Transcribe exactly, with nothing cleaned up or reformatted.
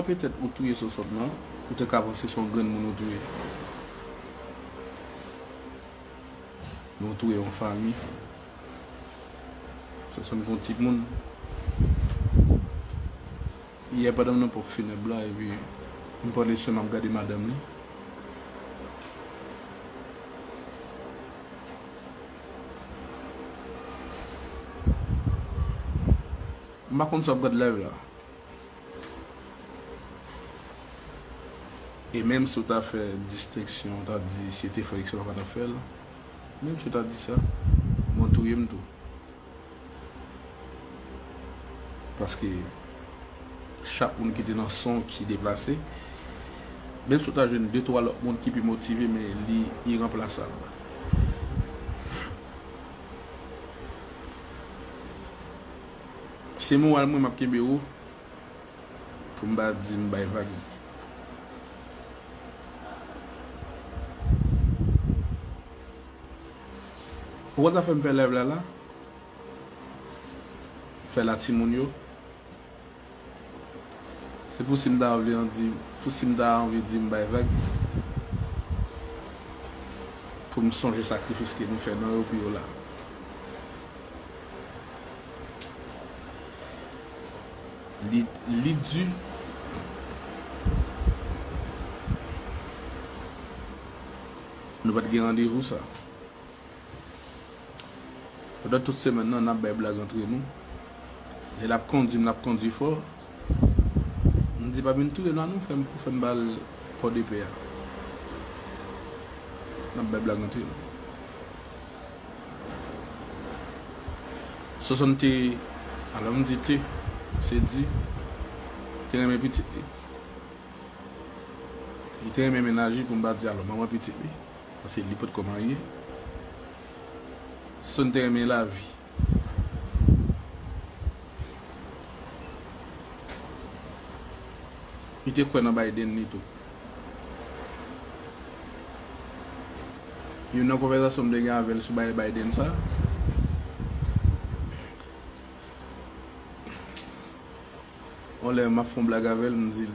Petèt ou touye Sonsonn nan, ou te ka panse se yon grenn moun ou touye. Men ou touye yon fanmi. Sonsonn se yon timoun. Yè pandan m nan ponp finèb la, epi m pran desizyon m ap gade madanm li. M pa konn si w ap gad live la. E menm si w ta fè distenksyon, w ta di si te frè X, w pa t ap fè l. Menm si w ta di sa, mwen touye m tou. Paske chak moun ki te nan son ki deplase, menm si w ta jwenn de twa lòt moun ki pi motive, men li iranplasab. Se moral mwen m ap kenbe wo pou m pa di m bay vag. Ou konn sa fè m fè live la la? Fè la timoun yo. Se pou si m ta anvi an di, pou si m ta anvi di m bay vag, pou m sonje sakrifis ke nou fè nan yo pou yo la. Li, li di. Nou pa t gen randevou sa. Pandan tout semèn nan, n ap bay blag antre nou. Lè l ap kondi m, l ap kondi fò. M di, "Pa vin touye nou, non, frè m, pou fè m ba l Pòdepè a." N ap bay blag antre nou. Sonsonn te, alò m di te, se di, te renmen pitit li. Li te renmen mennaj li, pou m pa di alò manman pitit li. Paske li potko marye. Sonsonn te renmen lavi. Li te kwè nan Biden li tou. Youn nan konvèsasyon m te gen avè l sou bagay Biden sa, yon lè m ap fè yon blag avè l, m di l,